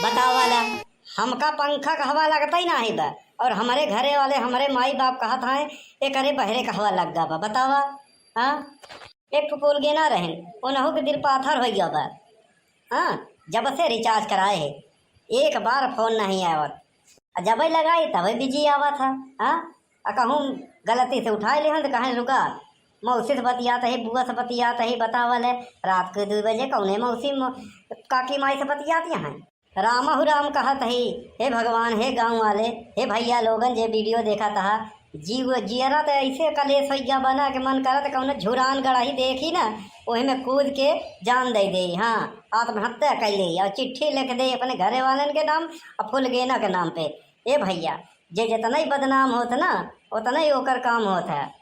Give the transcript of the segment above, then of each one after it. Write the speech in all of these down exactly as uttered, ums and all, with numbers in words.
बतावा ला, हमका पंखा क हवा लगतइ नाहीं बा, और हमरे घरे वाले, हमरे माई बाप कहत हैं, "एकरे बहरे क हवा लग गा बा।" बतावा, हाँ? एक ठो पोलगेना रहिन, उनहू के दिल पाथर होइ गा बा। हाँ, जब से recharge कराए है, एक बार phone नहीं आवत। आ जबइ लगाई, तबइ busy आवत है। हाँ, आ कहूँ गलती से उठाइ लिहन, त कहें, "रुका, मौसी से बतियात ही, बुआ से बतियात ही।" बतावा ले, रात के दुइ बजे कउने मौसी म-, काकी माई से बतियात हैं? रामहु राम कहत ही, हे भगवान, हे गाँव वाले, हे भइया लोगन जे video देखत हा, जीव जियरा त ऐसे कलेश होइ गा बा ना कि मन करत कउनो झुरान गड़ही देखी ना, ओही में कूद के जान दइ देई। हाँ, आत्महत्या कइ लेई और चिट्ठी लिख देई अपने घरे वालन के नाम और फुलगेना के नाम पे। ए भइया, जे जेतनइ बदनाम होत ना, ओतनइ ओकर काम होत है।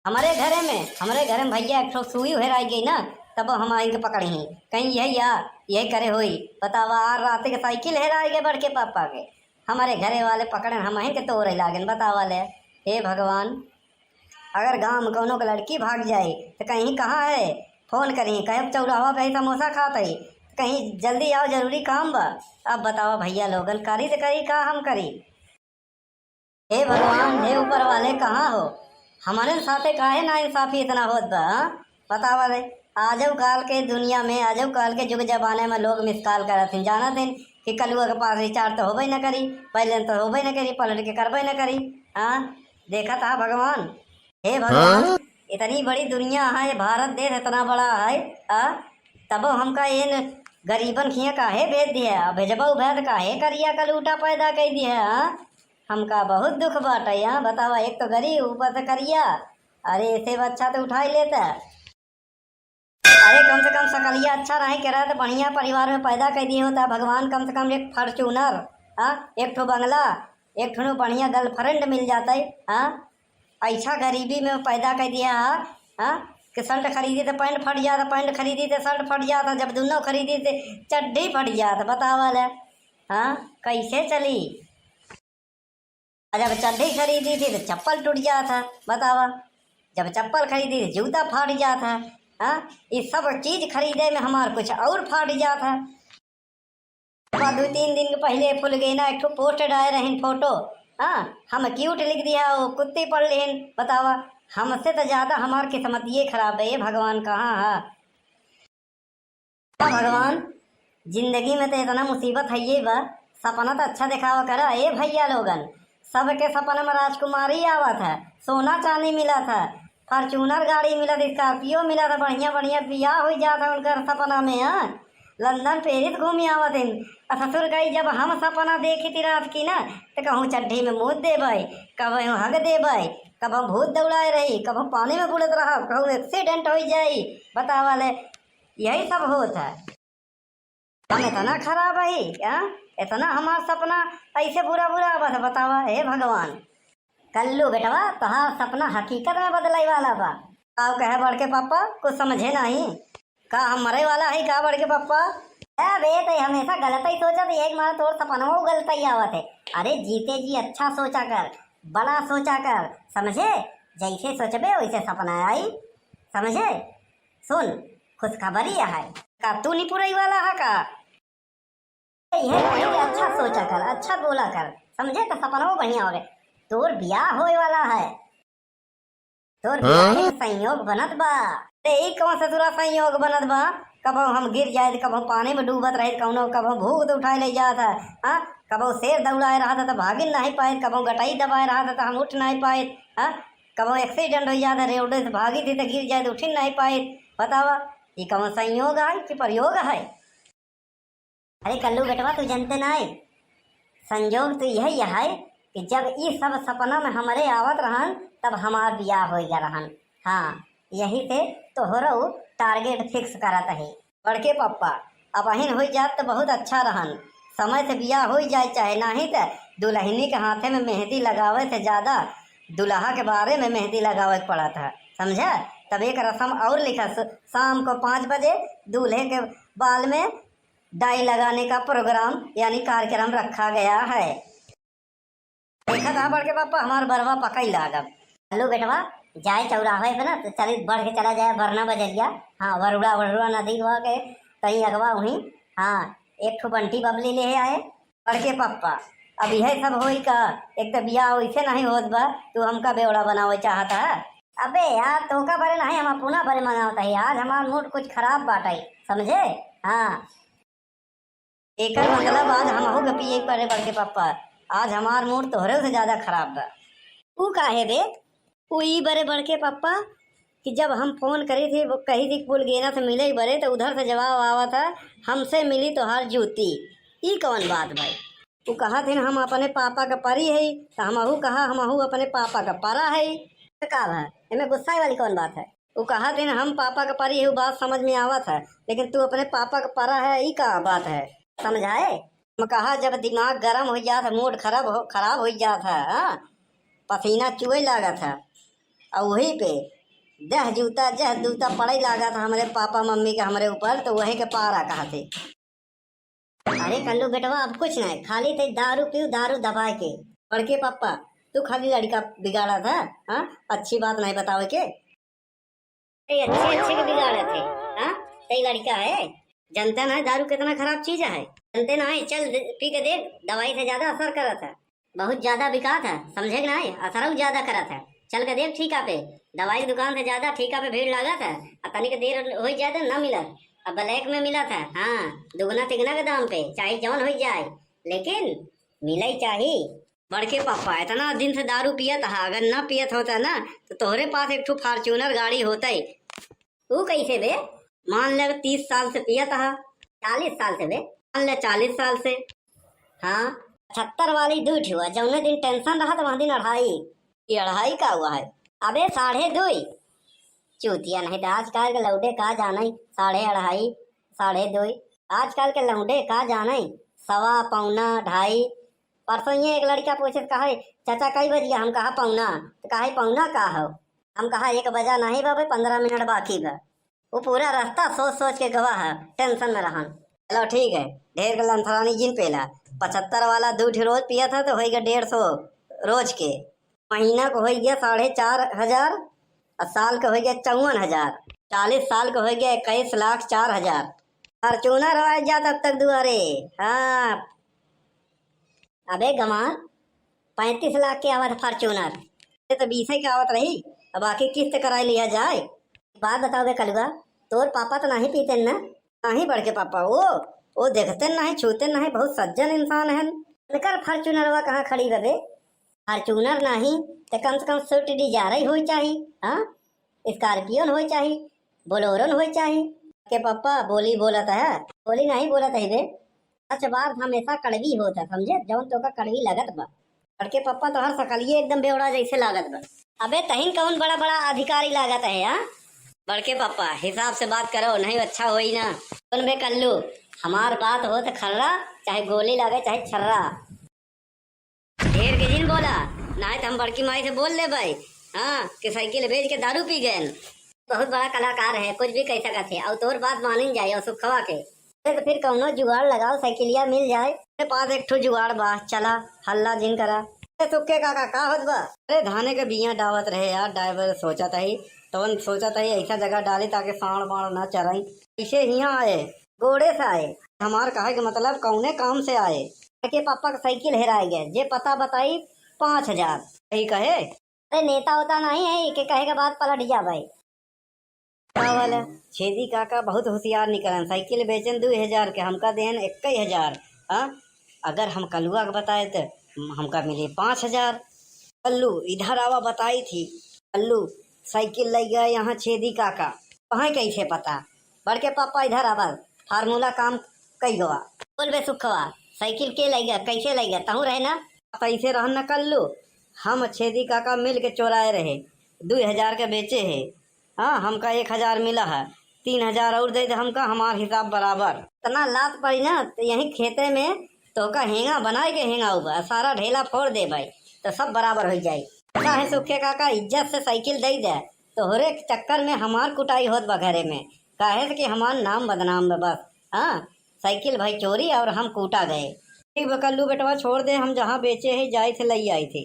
हमरे घरे में, हमरे घरे में भइया एक ठो सुई हेराइ गई ना, तब हम आइन के पकड़ही। कहीं यही या, यही करे होई। बतावा, आर रात के साइकिल हेराइ गए बड़के पापा के। हमरे घरे वाले पकड़न, हमहिन के तोरे लागेन। बतावा ले, हे भगवान, अगर गाँव में कउनो के लड़की भाग जाए, त कहीं कहाँ है, phone करी, कहे चौराहा पे समोसा खात है, कहीं जल्दी आओ, जरूरी काम बा। अब बतावा भइया लोगन, करी त करी का हम करी? हे भगवान, हे ऊपर वाले, कहाँ हो? हमरे साथे काहे नाइंसाफी इतना होत बा, हाँ? बतावा रे, आजउ काल के दुनिया में, आजउ काल के जुग जमाने में लोग miss call करत हैं, जानत हैं कि कलुआ के पास recharge तो होबे न करी, balance तो होबे न करी, पलट के करबे न करी, हाँ? देखत हा भगवान, हे भगवान, हाँ? इतनी बड़ी दुनिया है, भारत देश इतना बड़ा है, आ? तबो हमका इन गरीबन खिया काहे भेज दिया? आ भेजबउ भे त काहे करिया कलूटा पैदा कइ दिया, हाँ? हमका बहुत दुख बाटे, हाँ? बतावा, एक तो गरीब, ऊपर से करिया। अरे, एसे अच्छा तो उठाइ लेता। अरे, कम से कम सकलिया अच्छा रहे के रहे त बढ़िया परिवार में पैदा कइ दिए होता भगवान, कम से कम एक Fortuner, हाँ, एक ठो बंगला, एक ठो बढ़िया girlfriend मिल जातइ, हाँ। ऐसा गरीबी में पैदा कइ दिया हा, हाँ, कि shirt खरीदी त pant फट जात, pant खरीदी त shirt फट जात, जब दुनो खरीदी त चड्ढी फट जात। बतावा ले, हाँ, कैसे चली? आ जब चड्ढी खरीदी थी त चप्पल टूट जात है, बतावा। जब चप्पल खरीदी त जूता फाट जात है, हाँ? ये सब चीज खरीदे में हमार कुछ और फाट जात है। बा दू तीन दिन के पहिले फुलगेना एक ठो post डाले रहिन photo, हाँ? हम cute लिख दिया, वो कुत्ती पढ़ लिहिन, बतावा। हमसे त ज्यादा हमार किस्मतिये खराब है, ये भगवान कहाँ है? भगवान, जिंदगी में त इतना मुसीबत हइये बा, सपना त अच्छा देखावा करा। ए भइया लोगन, सबके सपना में राजकुमारी आवत है, सोना चांदी मिलत है, Fortuner गाड़ी मिलत, Scorpio मिलत है, बढ़िया बढ़िया बियाह होइ जात है उनकर सपना में, हाँ। London Paris घूमी आवत हैं। आ ससुर कही, जब हम सपना देखी थी रात की ना, त कहूँ चड्ढी में मूत देबै, कबहूँ हग देबै, कबहूँ भूत दौड़ाए रही, कबहूँ पानी में बुड़त रहब, कहूँ accident होइ जाई। बतावा ले, यही सब होत है। हम इतना खराब हई, हाँ? इतना हमार सपना ऐसे बुरा बुरा आवत है, बतावा, हे भगवान। कल्लू बेटवा, तोहार सपना हकीकत में बदलइ वाला बा। का कहे बड़के पापा, कुछ समझे नहीं। का हम मरे वाला हई का बड़के पापा? ए बे, तै हमेशा गलत ही सोचत है, एक मारा तोर सपनवा गलत ही आवत है। अरे जीते जी अच्छा सोचा कर, बड़ा सोचा कर, समझे? जैसे सोचबे वैसे सपना आई, समझे? सुन, खुशखबरी है। का तू निपुरई वाला है का? यह कहे कि अच्छा सोचा कर, अच्छा बोला कर, समझे? तो सपनवा बढ़िया होवे। तोर बियाह होए वाला है, तोर बियाह के संयोग बनत बा। अरे, ई कौन ससुरा संयोग बनत बा? कबहूँ हम गिर जाए, कबहूँ पानी में डूबत रहे, कौनो, कबहूँ भूत उठाए ले जात है, हाँ? कबहूँ शेर दौड़ाए रहत है, तो भागिन नहीं पाए, कबहूँ गटई दबाए रहत है, तो हम उठ नहीं पाए, हाँ? कबहूँ accident हो जात है, रोड से भागी थी, तो गिर जाए, तो उठिन नहीं पाए। बतावा, ई कौन संयोग है कि प्रयोग है? अरे कल्लू बेटवा, तू जनते नाई, संजोग तो यही है कि जब ई सब सपना में हमरे आवत रहन, तब हमार बियाह होइ गया रहन। हाँ, यही से तोहरो target fix करत है। बड़के पप्पा, अबहिन होइ जात तो बहुत अच्छा रहन, समय से बियाह होइ जाए चाहे नाही, तो दुल्हनी के हाथे में मेहंदी लगावे से ज्यादा दुल्हा के बारे में मेहंदी लगावे के पड़त है, समझा? तब एक रस्म और लिखा, स-, शाम को पाँच बजे दूल्हे के बाल में dye लगाने का program यानी कार्यक्रम रखा गया है। देखा था बड़के पापा, हमार बरवा पकई लागब। चलो बेटवा, जाए चौराहे पे ना, तो चली बढ़ के चला जाए वरना बजरिया, हाँ, वरुड़ा, वरुड़ा नदी हुआ के तई अगवा वहीं, हाँ, एक ठो बंटी बबली ले आए। बड़के पप्पा, अब यह सब होई का? एक तो बियाह वैसे नहीं होत बा, तू हमका बेवड़ा बनावे चाहत है। अबे यार, तोका बरे नहीं, हम अपना बरे मंगावत है। आज हमार मूड कुछ खराब बाटे, समझे? हाँ, एकर मतलब आज हमहू के पिए पड़े बड़के पप्पा। आज हमार मूड तोहरे से ज्यादा खराब बा। ऊ काहे बे? ऊ ई बरे बड़के पप्पा कि जब हम फोन करी थी, वो कही थी पुलगेना से मिले बरे, तो उधर से जवाब आवत है, "हमसे मिली तोहार जूती।" ई कौन बात भाई? ऊ कहा थी, "हम अपने पापा का परी है," तो हमहू कहा, "हमहू अपने पापा का परा है।" तो का भा, एमे गुस्सा वाली कौन बात है? ऊ कहा थी, "हम पापा का परी है," ऊ बात समझ में आवत है, लेकिन तू अपने पापा का परा है, ई का बात है? समझाए? हम कहा, जब दिमाग गरम हो जात है, मूड खराब हो, खराब हो जात है, हाँ? पसीना चुए लागत है, और वही पे जह जूता, जह जूता पड़े लागत है हमरे पापा मम्मी के हमरे ऊपर, तो वही के पारा कहते। अरे कल्लू बेटवा, अब कुछ नहीं, खाली ते दारू पीऊ, दारू दबाए के। बड़के पप्पा, तू खाली लड़का बिगाड़ा था, हाँ? अच्छी बात नहीं बतावे के। ए, अच्छे अच्छे के बिगाड़त है, हाँ? तई लड़का है, जनते ना है दारू कितना खराब चीज है, जनते ना है, चल दे-, पी के देख, दवाई से ज्यादा असर करत है, बहुत ज्यादा बिकात है, समझे के ना है, असर ज्यादा करत है, चल के देख ठीका पे, दवाई की दुकान से ज्यादा ठीका पे भीड़ लागत है, आ तनिक देर हो जाए तो ना मिलत, अब ब्लैक में मिलत है, हाँ, दुगना तिगना के दाम पे, चाहे जौन हो जाए, लेकिन मिले चाही। बड़के पापा, इतना दिन से दारू पियत हा, अगर ना पियत होता ना, तो तोहरे पास एक ठो Fortuner गाड़ी होतई। ऊ कैसे बे? मान ले, तीस साल से पियत हा। चालीस साल से बे? मान ले, चालीस साल से। हाँ, पचहत्तर वाली दू ठो, जौने दिन टेंशन रहत, वह दिन अढ़ाई। ये अढ़ाई का हुआ है? अबे, साढ़े दुई। चूतिया नहीं तो आजकल के लौंडे का जाने, साढ़े अढ़ाई, साढ़े दुई। आजकल के लौंडे का जाने, सवा, पौना, ढाई। परसों ये एक लड़का पूछे, कहे, "चाचा, कई बज गया?" हम कहा, "पौना।" तो कहे, "पौना का हो?" हम कहा, "एक बजा नहीं बाबे, पन्द्रह मिनट बाकी बा।" वो पूरा रास्ता सोच सोच के गवा है, टेंशन में रहन। चलो ठीक है, ढेर के लंथरानी जिन पेला। पचहत्तर वाला दू ठे रोज पिया था तो होई गया डेढ़ सौ रोज के। महीना को होई गया साढ़े चार हजार और साल के होई गया चौवन हजार। चालीस साल के होई गया इक्कीस लाख चार हजार। Fortuner आए जा तब तक दुआरे। हाँ, अबे गमार, पैंतीस लाख के आवत Fortuner, ये तो बीसे के आवत रही, अब आके किस्त कराई लिया जाए। बात बताओ बे कलुआ, तोर पापा तो नहीं पीते ना? नहीं बड़के पापा, वो वो देखते नहीं, छूते नहीं, बहुत सज्जन इंसान है। उनकर Fortunerवा कहाँ खड़ी बा बे? Fortuner नहीं तो कम से कम Swift Dzire ही होई चाही, हाँ, Scorpio होई चाही, Bolero होई चाही। के पापा बोली बोलत है, बोली नहीं बोलत है बे। सच बात हमेशा कड़वी होत है, समझे? जौन तोका कड़वी लागत बा। बड़के पप्पा तोहर सकलिए एकदम बेवड़ा जैसे लागत बा। अबे तहिन कौन बड़ा बड़ा अधिकारी लागत है, हाँ? बड़के पप्पा, हिसाब से बात करो, नहीं अच्छा होई ना। सुन बे कल्लू, हमार बात होत खर्रा, चाहे गोली लागे, चाहे छर्रा। ढेर के जिन बोला, नाहीं त हम बड़की माई से बोल लेबै, हाँ, कि साइकिल बेच के दारू पी गएन। बहुत बड़ा कलाकार है, कुछ भी कह सकत है, और तोर बात मानिन जाए, और सुखवा के। अरे तो फिर कौनो जुगाड़ लगाओ, साइकिलिया मिल जाए। मेरे पास एक ठो जुगाड़ बा, चला, हल्ला जिन करा। अरे सुक्के काका, का होत बा? अरे धाने के बिया डावत रहे यार, ड्राइवर सोचत हई, तवन सोचत हई ऐसा जगह डाली ताकि साँड़ बाँड़ ना चराई। कैसे हियाँ आए? गोड़े से आए। हमार कहे के मतलब कौने काम से आए? के पापा के साइकिल हेराए गए, जे पता बताई पाँच हजार। यही कहे। अरे नेता होता नहीं है, के कहे के बाद पलट जा भाई। का वाला? छेदी काका बहुत होशियार निकलन, साइकिल बेचन दू हजार के, हमका देहन इक्कीस हजार। हाँ, अगर हम कलुआ के बताए तो हमका मिले पाँच हजार। कल्लू इधर आवा, बताई थी। कल्लू, साइकिल लइ गए यहाँ छेदी काका। कहाँ कैसे पता? बड़के पापा इधर आवा, फार्मूला काम कई गवा। बोल बे सुखवा, साइकिल के लइ गए, कैसे लइ गए? तहूँ रहे ना? कैसे रहन न कल्लू, हम छेदी काका मिल के चोराए रहे, दू हजार के बेचे है। हाँ, हमका एक हजार मिला है, तीन हजार और दे दे हमका, हमार हिसाब बराबर। इतना लात पड़ी ना, तो यहीं खेते में तोहका हेंगा बनाए के हेंगा उबा, सारा ढेला फोड़ दे भाई, तो सब बराबर हो जाई। काहे सुखे काका, इज्जत से साइकिल दे दे, तोहरे चक्कर में हमार कुटाई होत बा घरे में, काहे से कि हमार नाम बदनाम बा बस। हाँ, साइकिल भाई चोरी और हम कूटा गए। ठीक बा कल्लू बेटवा, छोड़ दे, हम जहाँ बेचे है जाए थे लई आई थे।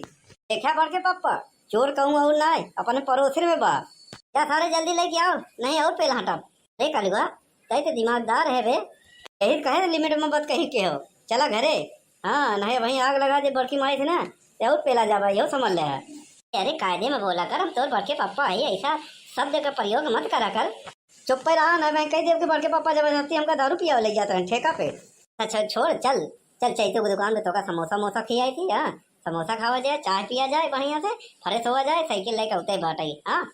देखा बड़के पप्पा, चोर कहूँ और ना है, अपने पड़ोसिन में बा। जा सारे जल्दी लेके आओ, नहीं और पेल हटब। अरे कलुआ, तै तो दिमागदार है बे। यही कहे लिमिट में बात कही के हो। चला घरे। हाँ, नहीं वहीं आग लगा दे बड़की माई से ना, ते और पेला जाबा, यहो समझ ले है। अरे कायदे में बोला कर, हम तोर बड़के पापा है, ऐसा शब्द का प्रयोग मत करा कर। चुप्पे रहा ना, मैं कह देब कि बड़के पापा जबरदस्ती हमका दारू पियावे ले जात रहन ठेका पे। अच्छा छोड़, चल, चल चैतू की दुकान पे तोका समोसा मोसा खियाई थी, हाँ, समोसा खावा जाए, चाय पिया जाए बढ़िया से, फ्रेश हुआ जाए, साइकिल लेके उते बाटई, हाँ।